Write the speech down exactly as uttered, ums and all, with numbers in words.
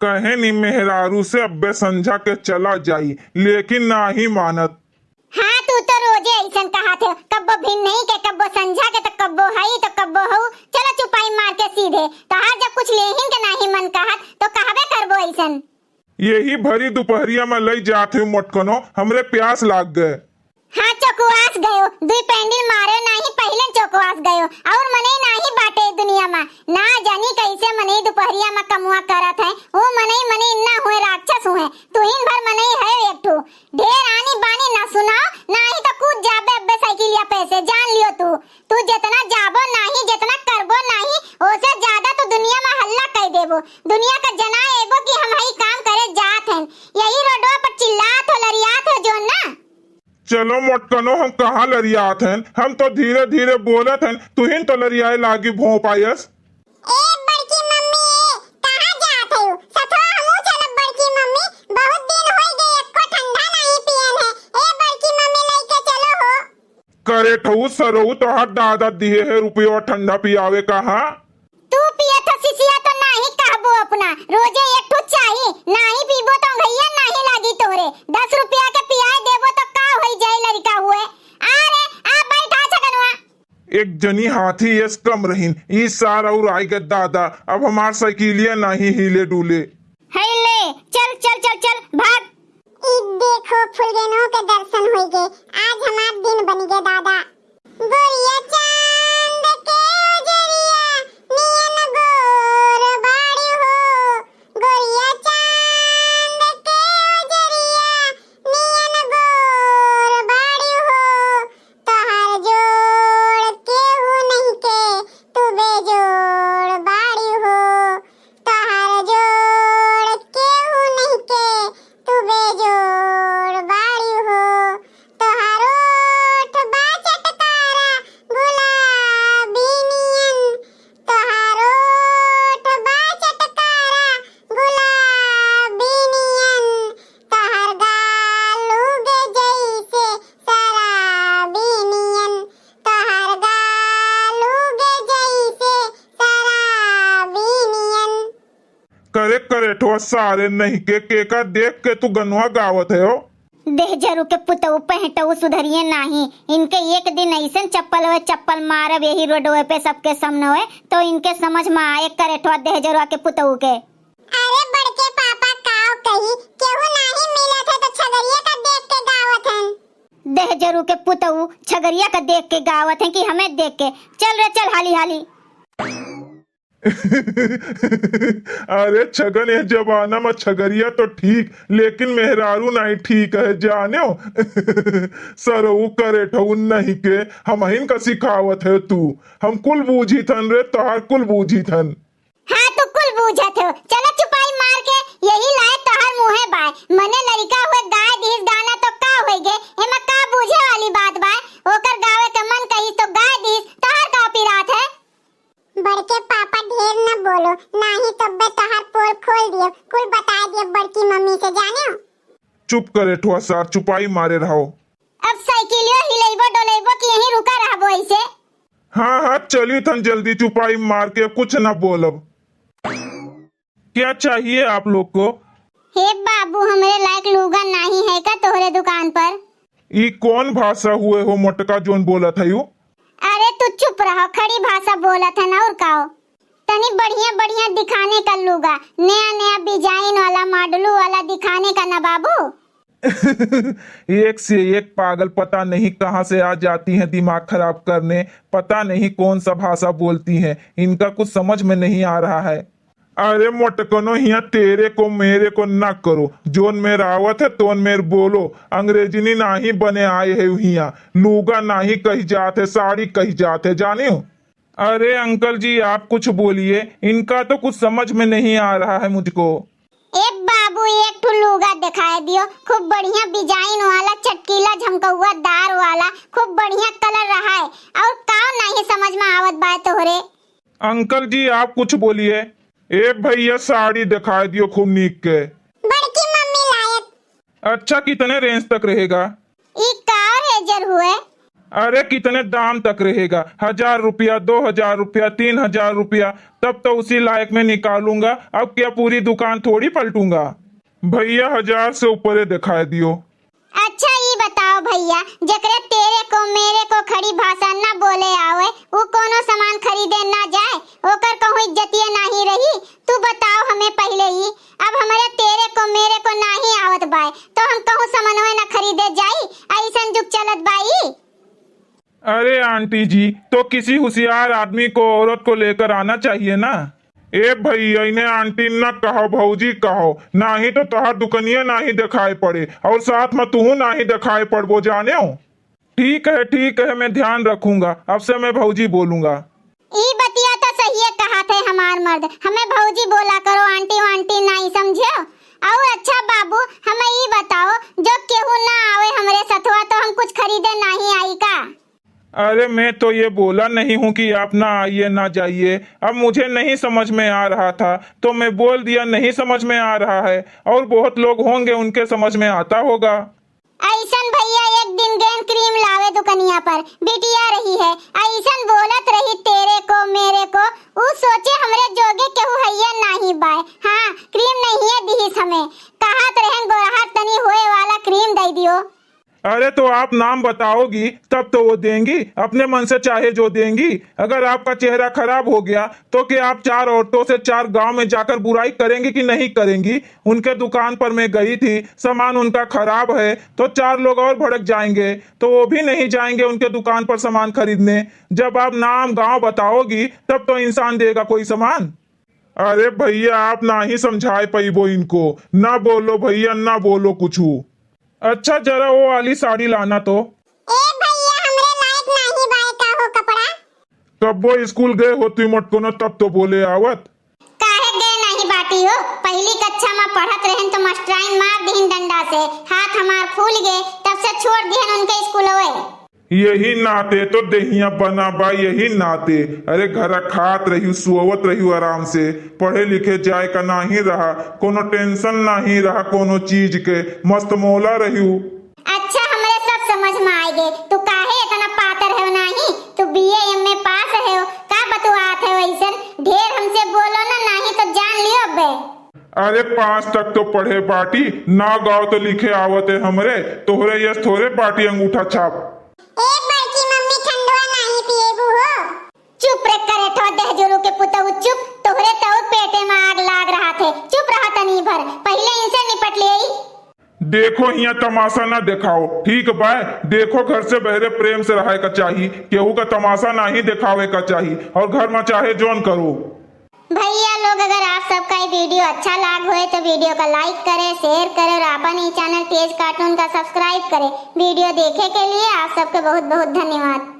कहे नी मेहरारू से अब्बे संझा के चला जाई, लेकिन नाही मानत। हाँ, तू तो रोजे अइसन कहत है, कब्बो भिन्नही के, कब्बो संझा के, तो कब्बो हई, तो कब्बो हऊ। चलो चुपाई मार के सीधे, तोहार जब कुछ लेहिन के नाही मन कहत, तो कहबे करबो अइसन। यही भरी दुपहरिया में लई जात हूँ मोटकनो, हमरे प्यास लाग गए। हाँ, चौकवास गयो, दुई पैंडिल मारे नाही, पहिले चौकवास गयो। और मनई नाही बाटे दुनिया मा, ना जानी कैसे मनई दुपहरिया मा कमुआ करत है। वो मनई, मनई ना हुए, राक्षस हुए। तुहिन भर मनई है एक ठो। ढेर आनी बानी ना सुनाओ, नाही तो कूद जाबे अब्बे साइकिलिया पे से, जान लियो तू। तू जितना जाबो नाही, जितना करबो नाही, ओसे ज्यादा तू दुनिया मा हल्ला कर देबो। दुनिया का जना एबो कि हम हई काम करे जात हैं। यही रोडवा पर चिल्लात हो, लरियात हो जोन ना। चलो मोटकनो, हम कहाँ लरियात हन, हम तो धीरे धीरे बोलत हन, तुहिन तो लरियाए लागी भोंपायस। ए बड़की मम्मी, ए, कहाँ जात हयू? सथवा हमहू चलब बड़की मम्मी, बहुत दिन होई गए, एको ठंडा नहीं पियन है। ए बड़की मम्मी, लेके चलो हो। करे ठऊ सरऊ, तोहार दादा दिए है रुपया ठंडा पियावे का, हाँ? तू पियत ह सिसिया तो नाही कहबो अपना, रोजे एक ठो चाही, नाही पीबो तो घैया नाही लागी तोहरे। दस रुपया के पियाए देबो तो का होई जाए लड़का हुए। आ रे, आ बैठ, आ छगनवा। एक जनी हाथी एस कम रहीन, ई सार और आइ गए दादा, अब हमार साइकिलिया नाही हिले डुले। है ले, चल, चल, चल, चल, भाग। ई देखो, फुलगेनो के दर्शन होई गे। आज हमार दिन बन गे दादा। गोरिया चांद के उजरिया नियन गोर बाड़ी हो। गोरिया चांद के उजरिया नियन गोर बाड़ी हो। तोहार जोड़ केहू नहीं के, तू बेजोड़ बाड़ी हो। तोहार जोड़ केहू नहीं के, तू बेजोड़ बाड़ी हो। तोहार ओठ बा चटकारा गुलाबी नियन, तोहार ओठ बा चटकारा गुलाबी नियन, तोहार गाल उगे जैसे शराबी नियन, तोहार गाल उगे जैसे शराबी नियन। करे करे ठो सारे नहीं के, केका देख के तू गनवा गावत है हो? देहजरू के पुतऊ पहटऊ सुधरिए नाही, इनके एक दिन ऐसन चप्पल वे चप्पल मारब यही रोडवे पे सबके सामने वे, तो इनके समझ में आए करे ठो देहजरुआ के पुतऊ के। अरे बड़के पापा काव कही, केहू नाही मिलत है तो छगरिया का देख के गावत हन। देहजरू के पुतऊ छगरिया का देख के गावत हैं कि हमें देख के। चल रे चल हाली हाली। अरे छगन, यह जमाना में छगरिया तो ठीक, लेकिन मेहरारू नहीं ठीक है, जान्यो। सरऊ करे ठऊ नहीं के, हमहिन का सिखावत है तू। हम कुल बूझी थन रे, तोहार कुल बूझी थन। हाँ, तू कुल बूझत हो। चलो चुपाई मार के, यही लायक तोहार मुँहे बाय। मने लड़िका हुए गाय दिहिस गाना तो का होई गे? एमा का बूझे वाली बात बाय? ओकर गावे के मन कहिस तो गाय दिहिस, तोहार का पिरात है? बड़के पापा ढेर न बोलो, नाही तब्बे तोहार पोल खोल दियो, कुल बताए दियो बड़की मम्मी से, जान्यो। चुप करे ठुआ सार, चुपाई मारे रहो। अब साइकिलियो हिलैबो डोलैबो कि यहीं रुका रहबो ऐसे? हाँ, हाँ, चली थन जल्दी, चुपाई मार के कुछ ना बोलब। क्या चाहिए आप लोग को? हे बाबू, हमरे लायक लूगा नाही है का तोहरे दुकान पर? ई कौन भाषा हुए हो मोटका जोन बोलत है यू? अरे तू चुप रहो, खड़ी भाषा बोलत है ना और का हो? तनी बढ़िया बढ़िया दिखाने का लूगा, नया नया डिजाइन वाला, मॉडलू वाला दिखाने का ना बाबू। एक से एक पागल पता नहीं कहाँ से आ जाती हैं दिमाग खराब करने। पता नहीं कौन सा भाषा बोलती हैं, इनका कुछ समझ में नहीं आ रहा है। अरे मोटकनो, हिया तेरे को मेरे को ना करो, जोन मेर आवत है तोन मेर बोलो। अंग्रेजनी नाही बने आए है हिया, लूगा नाही कही जात है, साड़ी कही जात है, जाने हो? अरे अंकल जी, आप कुछ बोलिए, इनका तो कुछ समझ में नहीं आ रहा है मुझको। ए बाबू, एक ठो लूगा दिखाए दियो, खूब बढ़िया डिजाइन वाला, चटकीला झमकौआ दार वाला, खूब बढ़िया कलर रहा है। और का नहीं समझ में आवत बाय तोहरे? अंकल जी, आप कुछ बोलिए। ए भैया, साड़ी दिखाए दियो खूब नीक के। बड़की मम्मी लायक। अच्छा, कितने रेंज तक रहेगा? ई का रेजर हुए? अरे, कितने दाम तक रहेगा? हजार रुपया, दो हजार रुपया, तीन हजार रुपया, तब तो उसी लायक में निकालूंगा। अब क्या पूरी दुकान थोड़ी पलटूंगा? भैया, हजार से ऊपरे दिखाई दियो। अच्छा, ई बताओ भैया, जेकरे तेरे को मेरे को खड़ी भाषा ना बोले आवे, उ कोनो सामान खरीदे ना जाए, ओकर कहूँ इज्जतिये नाही रही? तू बताओ हमें पहिले ही। अब हमरे तेरे को मेरे को नाही आवत बाय, तो हम कहूँ सामानवे ना खरीदे जाई? ऐसन जुग चलत बाई। अरे आंटी जी, तो किसी होशियार आदमी को औरत को लेकर आना चाहिए ना। ए भैया, इन्हें आंटी न कहो, भौजी कहो, नाही तो तोहार दुकनिया नाही दिखाई पड़े और साथ में तू नाही दिखाई पड़बो, जानेउ। ठीक है, ठीक है, मैं ध्यान रखूंगा, अब से मैं भौजी बोलूंगा। ई बतिया तो सहिए कहा थे हमार मर्द, हमें भौजी बोला करो, आंटी वांटी नाही समझेउ। और अच्छा बाबू, हमें ई बताओ, जो केहू ना आवे हमरे सथवा तो हम कुछ खरीदे नाही आई का? अरे, मैं तो ये बोला नहीं हूँ कि आप ना आइए, ना जाइए। अब मुझे नहीं समझ में आ रहा था, तो मैं बोल दिया, नहीं समझ में आ रहा है। और बहुत लोग होंगे, उनके समझ में आता होगा। ऐसन भैया एक दिन गेन क्रीम लावे दुकनिया पर, बिटिया रही है, ऐसन बोलत रही तेरे को मेरे को, उ सोचे हमरे जोगे केहू हइये नाही बाय। हाँ, क्रीम नहीं है दिहिस हमें, कहत रहन गोरहर तनी होए वाला क्रीम दे दियो। अरे तो आप नाम बताओगी तब तो वो देंगी, अपने मन से चाहे जो देंगी। अगर आपका चेहरा खराब हो गया तो क्या आप चार औरतों से चार गांव में जाकर बुराई करेंगी कि नहीं करेंगी? उनके दुकान पर मैं गई थी, सामान उनका खराब है तो चार लोग और भड़क जाएंगे, तो वो भी नहीं जाएंगे उनके दुकान पर सामान खरीदने। जब आप नाम गांव बताओगी तब तो इंसान देगा कोई सामान। अरे भैया, आप नाही समझाए पइबो इनको। ना बोलो भैया, ना बोलो कुछू। अच्छा, जरा वो वाली साड़ी लाना तो। ए भैया, हमरे लायक नाही बाय का हो कपड़ा। कब्बो स्कूल गए होती मटकोना, तब तो बोले आवत। काहे गए नाही बाटी हो? पहली कक्षा में पढ़त रहन तो मास्टराइन मार दिहिन डंडा से, हाथ हमार फूल गए, तब से छोड़ दिहन उनके स्कूलवे। यही नाते तो देहिया बना बा, यही नाते। अरे घरा खात रहियो, सुअवत रहियो आराम से, पढ़े लिखे जाए का नाही रहा, कोनो tension नाही रहा कोनो चीज के, मस्त मौला रहियो। अच्छा, हमरे सब समझ में आए गे, तू काहे इतना पातर है नाही? तू B A M A पास है, का बतुआत है ऐसन? ढेर हमसे बोलो ना, नाही तो जान लियो अबे। अरे पाँच तक तो पढ़े बाटी, ना गाँव तो लिखे आवत है हमरे, तोहरे यस थोड़े बाटी अंगूठा छाप। ए बड़की मम्मी, ठंडवा नाही पिएबू हो? चुप रे करेठवा दहजुरू के पुतहु चुप, तोहरे तउर पेटे में आग लाग रहा थे। चुप रहा तनी भर, पहिले इनसे निपट लेई। देखो हियाँ तमाशा ना देखाओ, ठीक बाय? देखो घर से बहरे प्रेम से रहे का चाही, केहू का तमाशा नाही देखावे का चाही, और घर में चाहे जौन करो। भैया लोग, अगर आप सबका ये video अच्छा लाग होए तो video का like करे, share करे और आपन ई channel तेज cartoon का subscribe करे। Video देखे के लिए आप सबके बहुत बहुत धन्यवाद।